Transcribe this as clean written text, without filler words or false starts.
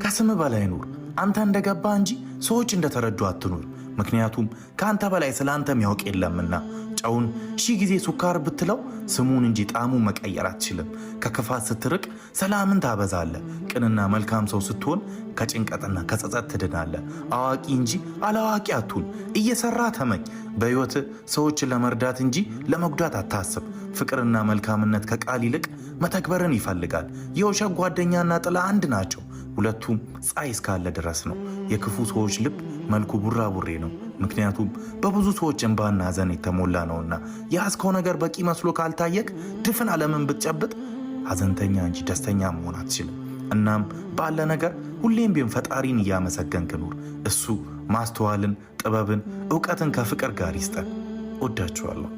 ከስም በላይ ኑር። አንተ እንደገባ እንጂ ሰዎች እንደተረዱ አትኑር። ምክንያቱም ከአንተ በላይ ስለ አንተ የሚያውቅ የለምና። ጨውን ሺህ ጊዜ ሱካር ብትለው ስሙን እንጂ ጣዕሙን መቀየር አትችልም። ከክፋት ስትርቅ ሰላምን ታበዛለህ። ቅንና መልካም ሰው ስትሆን ከጭንቀትና ከጸጸት ትድናለህ። አዋቂ እንጂ አላዋቂ አትሁን። እየሰራ ተመኝ። በሕይወት ሰዎችን ለመርዳት እንጂ ለመጉዳት አታስብ። ፍቅርና መልካምነት ከቃል ይልቅ መተግበርን ይፈልጋል። የውሸት ጓደኛና ጥላ አንድ ናቸው። ሁለቱም ፀሐይ እስካለ ድረስ ነው። የክፉ ሰዎች ልብ መልኩ ቡራቡሬ ነው። ምክንያቱም በብዙ ሰዎች እንባና ሐዘን የተሞላ ነውና። የያዝከው ነገር በቂ መስሎ ካልታየክ ድፍን ዓለምን ብትጨብጥ ሐዘንተኛ እንጂ ደስተኛ መሆን አትችልም። እናም ባለ ነገር ሁሌም ቢሆን ፈጣሪን እያመሰገንክ ኑር። እሱ ማስተዋልን፣ ጥበብን፣ እውቀትን ከፍቅር ጋር ይስጠን። ወዳችኋለሁ።